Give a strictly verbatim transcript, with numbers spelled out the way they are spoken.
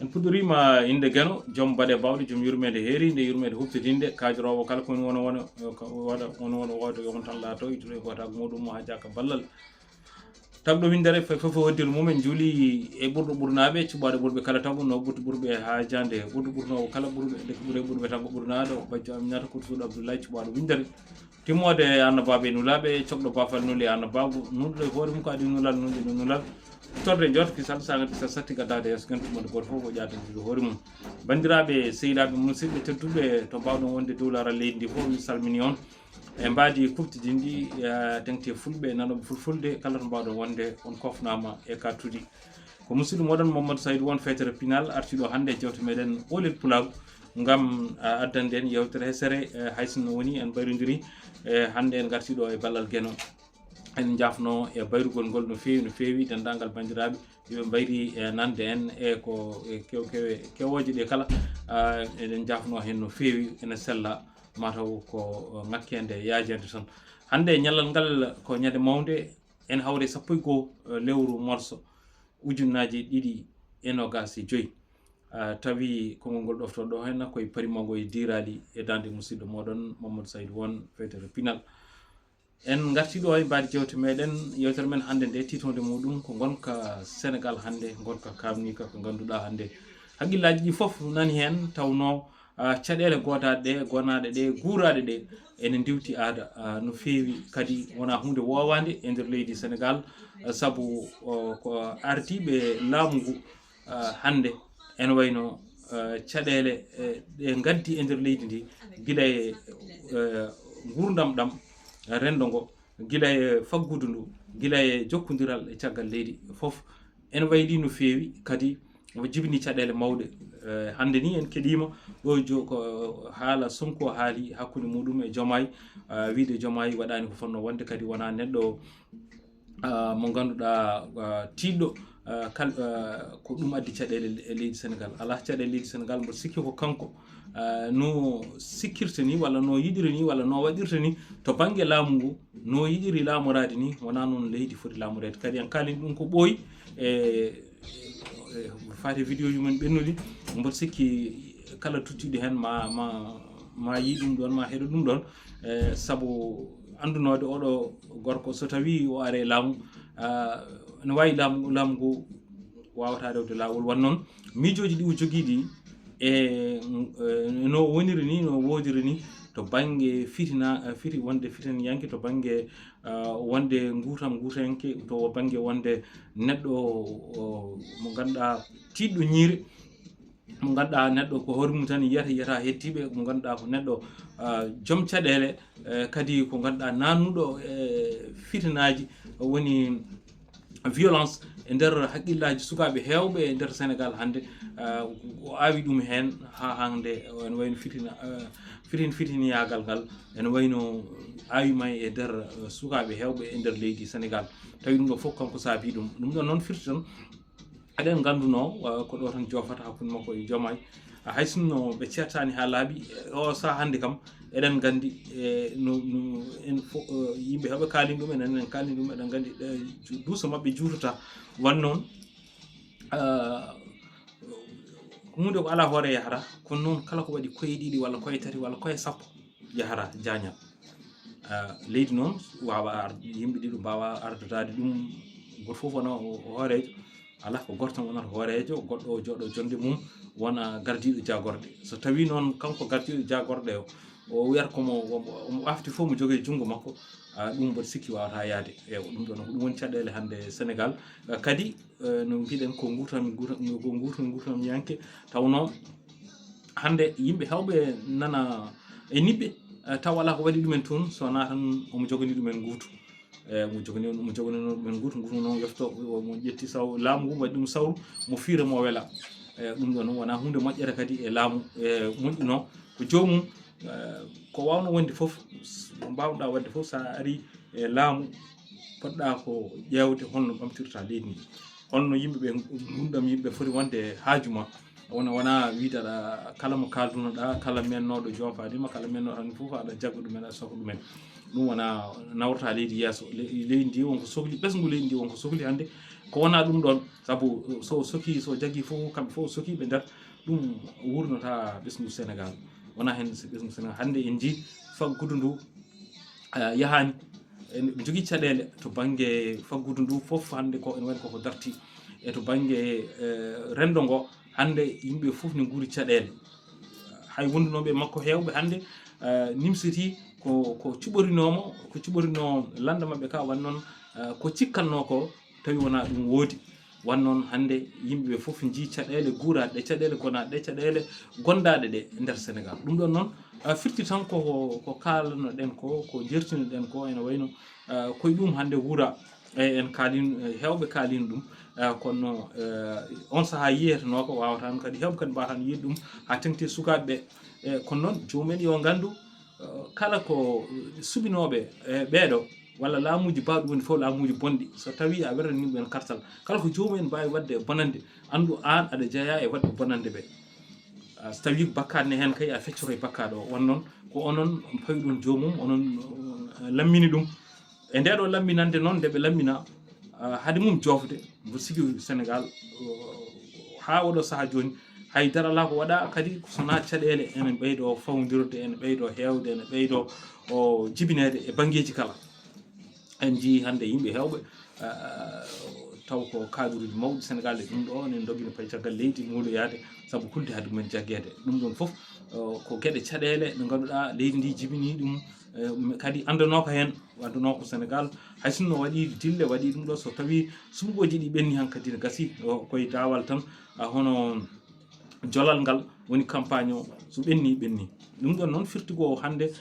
En puɗɗoriima innde Geno, joom baɗe bawɗe, joom yurmeende heeriinde, yurmeende huɓtitiinde, kaajoroowo kala ko woni wona wona, yo ka-, waɗa wona wona wooto, yo on tan laato, ittuɗo e gootaagu muuɗum mo haa jaaka ballal. Tagɗo winndere fe-, fof e hoddiiɗo mum, en njuuli e ɓurɗo ɓurnaaɓe, cuɓaaɗo ɓurɓe kala tagɗo, no ɓurti ɓurɓe haa jaande, ɓurɗo ɓurnoowo kala ɓurɓe, nde ko ɓuri e ɓurɓe tagɗo ɓurnaaɗo, bajjo Aminata Kuutusuuɗo Abdullahi, cuɓaaɗo winndere. Timmoode e annabaaɓe e nulaaɓe, cokɗo baafal nuli e annabaagu, nulɗo e hoore mum ko adii nulal, nulɗo e nulal. Torde jooto kisal, saanga kisal satti gaddaade yeeso gen, tumode gooto fof ko ƴaatande hoore mum. Banndiraaɓe, sehilaaɓe, musidɓe tedduɓe, to mbaawɗon wonde dow laral leydi ndi fof, mi salmini on. E mbaadi kuftidinɗi, eh, teŋti e fulɓe, nanooɓe fulfulde, kala to mbaawɗon wonde, on kofnaama e ka tuɗi. Ko musidɗo mooɗon Mamadou Saydou won feetere pinal artiiɗo hannde e jewte meɗen Ɓoolel Pulaagu ngam, eh, addande en yewtere hesere, eh, hay sinno woni en mbayrondiri, eh, hannde en ngartii ɗo e ballal Geno. En njaafno e bayrugol ngol no feewi, no feewi, denndaangal banndiraaɓe yoɓe mbayri e nande en e ko e kew-, kewe-, kewooje ɗe kala, ah, eɗen njaafno heen no feewi, ene sella, mataw ko, eh, ŋakkeende yaajeende tan. Hannde ñallal ngal ko ñande mawnde, en hawre sappo e goo, eh, lewru morso, ujunnaaje ɗiɗi e noogaas e joy. Ah, tawi konngol ngol ɗoftoɗo heen ko e Paris Mango e Diiraali e daande musidɗo mooɗon Mamadou Saydou won feetere pinal. En ngartii ɗo e mbaadi jewte meɗen, yewtere men hannde nde, tiitoonde muɗum ko ngonka Senegaal hannde, ngonka kaamniika ko ngannduɗaa hannde. Hakkillaaji ɗi fof nani heen, tawnoo, ah, caɗeele goodaaɗe ɗe, gonaaɗe ɗe, guuraaɗe ɗe, ene ndiwti aada, ah, no feewi. Kadi wonaa huunde woowaande e nder leydi Senegaal, ah, sabu, oh, ko ardiiɓe laamu ngu, ah, hannde ene wayno, ah, caɗeele, eh, ɗe ngaddi e nder leydi ndi, gila e, eh, nguurndam ɗam, renndo ngo, gila e faggudu ndu, gila e jokkondiral e caggal leydi fof. Ene wayli no feewi, kadi o jibini caɗeele mawɗe. Eh, hannde ni en keɗiima ɗo jo-, ko haala Sonko haali hakkunde muɗum e Diomaye, ah, wiide Diomaye waɗaani ko fotnoo wonde, kadi wonaa neɗɗo, ah, mo ngannduɗaa, ah, tiiɗɗo, ah, kal-, ah, ko ɗum addi caɗeele le-, e leydi Senegaal. Alaa caɗeele leydi Senegaal, mboɗo sikki ko kanko, ah, no sikkirta ni, walla no yiɗiri ni, walla no waɗirta ni, to bannge laamu ngu, no yiɗiri laamoraade ni, wonaa noon leydi foti laamoreede. Kadi en kaalii ɗum ko ɓooyi, e, e, faati e vidéo ji men ɓennuɗi, mboɗo sikki kala tuttiiɗo heen ma, ma, ma yii ɗum ɗoon, ma heɗo ɗum ɗoon, e, sabu anndunoode oɗo gorko so tawii o are laamu, ah, no waawi laamu, laamu ngu waawata rewde laawol. Wan noon, miijooji ɗi o jogii ɗi, e, e, no woniri ni, no woodiri ni, to bannge fitina, fiti-, wonde fitinanke, to bannge, ah, wonde nguurtam nguurtanke, to bannge wonde neɗɗo, o, mo ngannduɗaa tiiɗɗo ñiire, mo ngannduɗaa neɗɗo ko hoore mum tan yiyata, yiyata heddiiɓe, mo ngannduɗaa ko neɗɗo, ah, joom caɗeele, eh, kadi ko ngannduɗaa naannuɗo e fitinaaji, woni violence e nder hakkillaaji sukaaɓe heewɓe e nder Senegaal hannde, ah, o awi ɗum heen haa hannde, ene wayno fitina, ah, fitin-, fitiniyaagal ngal, ene wayno awi ma e nder, ah, sukaaɓe heewɓe e nder leydi Senegaal. Tawi ɗum ɗo fof kanko saabii ɗum. Ɗum ɗo noon firti tan, eɗen nganndunoo, ah, ko ɗo tan joofata hakkunde makko e Diomaye. Ah, hay sinno ɓe ceertaani haa laaɓi, e o sahaa hannde kam, eɗen nganndi, e, no, no, en fo-, eh, yimɓe heewɓe kaalii ɗum, enen en kaalii ɗum, eɗen nganndi, eh, ju-, duuso maɓɓe juutata. Wan noon, ah, huunde ko alaa hoore yahata, kono noon kala ko waɗi koye ɗiɗi walla koye tati walla koye sappo yahata jaañal. Ah, leydi noon waawa ar-, yimɓe ɗiɗo mbaawa ardataade ɗum, gooto fof wona o, o hooreejo. Alaa ko gooto tan wonata hooreejo, goɗɗo o jooɗo jonnde mum, wona gardiiɗo jaagorɗe. So tawii noon kanko gardiiɗo jaagorɗe o, o wiyata ko mo, o, o, omo ɓaafti fof mo jogii junngo makko, ah, ɗum mboɗo sikki waawataa yahde. E ɗum ɗoon ko ɗum woni caɗeele hannde Senegaal. Ah, kadi, eh, no mbiɗen ko nguurtam, nguurtam, ko nguurtam, nguurtamyanke, tawnoo hannde yimɓe heewɓe nana e niɓɓe, eh, tawa alaa ko waɗi ɗumen toon, so wonaa tan omo joganii ɗumen nguutu. Eh, omo joganii, omo joganii ɗumen nguutu, nguutu noon yofto, omo ƴetti saw-, laamu ngu, waɗi ɗum sawru, mo fiira, mo wela. Eh, ɗum ɗoon wonaa huunde moƴƴere kadi e laamu, eh, moƴƴunoo. Ko joomum, eh, ko waawnoo wonde fof, s-, ko mbaawɗaa waɗde fof, so a arii e laamu, poɗɗaa ko ƴeewde holno ɓamtirta leydi ndi. Holno yimɓe ɓe, ngurndan yimɓe foti wonde haaju ma. Wona, wona wiide aɗa, kala mo kaaldunoɗaa, kala mennooɗo joofaade ma, kala mennooɗo tan fof aɗa jagga ɗumen, aɗa sokka ɗumen. Ɗum wona nawrata leydi yeeso. Le-, leydi ndi wonko sokli, ɓesngu leydi ndi wonko sokli hannde. Ko wona ɗum ɗon, sabu so soki, so jagi fof, kamɓe fof sokiiɓe nder ɗum wurnota ɓesngu Sénégal. Wona heen so ɓesngu Sénégal. Hannde en njii faggudu ndu eh, yahaani. En jogii caɗeele to bannge faggudu ndu fof, hannde ko ene waɗi koko darti. E to bannge eh, renndo ngo, hannde yimɓe fof ne nguuri caɗeele. Hay wondunooɓe e makko heewɓe hannde eh, nimsitii ko ko cuɓorinoo mo, ko cuɓorinoo lannda maɓɓe ka, wan noon eh, ko cikkatnoo ko tawi wona ɗum woodi. Wan noon hannde yimɓe ɓe fof njii caɗeele guuraaɗe ɗe, caɗeele gonaaɗe ɗe, caɗeele gondaaɗe ɗe nder Sénégal. Ɗum ɗon noon eh, firti tan ko ko kaalanoɗen ko, ko jertinoɗen ko, ene wayno eh, koye ɗum hannde wuura. E en kaalin eh, heewɓe kaalin ɗum eh, kono eh, on sahaa yiyetenoo ko waawata noon kadi heewɓe kadi mbaawata yiide ɗum haa teŋti sukaaɓe ɓe. E kono noon joomum en yo nganndu eh, kala ko eh, suɓinooɓe eh, ɓeeɗo walla laamuuji baawɗi woni fof laamuuji bonɗi, so tawii a werani ɗum en kartal, kala ko joomum en mbaawi waɗde e bonannde, anndu aan aɗa jeyaa e waɗɓe bonannde ɓe. Ah, so tawii ko bakkaat ne heen kay, a feccoto e bakkaat o. Wan noon ko onon pawi ɗum joomum, onon eh, lammini ɗum. E ndee ɗoo lamminande noon nde ɓe lammina ah, hade mum joofde, mboɗo sikki Sénégal oh, haa oo ɗoo sahaa jooni hay dara alaa ko waɗaa kadi so wonaa caɗeele ene ɓeydoo fawndirde, ene ɓeydoo heewde, ene ɓeydoo o jibineede e banngeeji kala. En njii hannde yimɓe heewɓe ah, taw ko kaaduruuji mawɗi Sénégal e ɗum ɗo ne ndogino payi caggal leydi muloyaade sabu hulde hade mumen jaggeede. Ɗum ɗon fof oh, ko geɗe caɗeele ɗe ngannduɗaa leydi ndi jibinii ɗum eh, kadi anndanooka heen, anndanooka Sénégal hay sinno waɗi dille, waɗi ɗum ɗo, so tawii suɓngooji ɗi ɓenni hankadi ne gasi o, koye daawal tan ah, hono jolal ngal woni campagne o, so ɓenni ɓenni. Ɗum ɗon noon firti ko hannde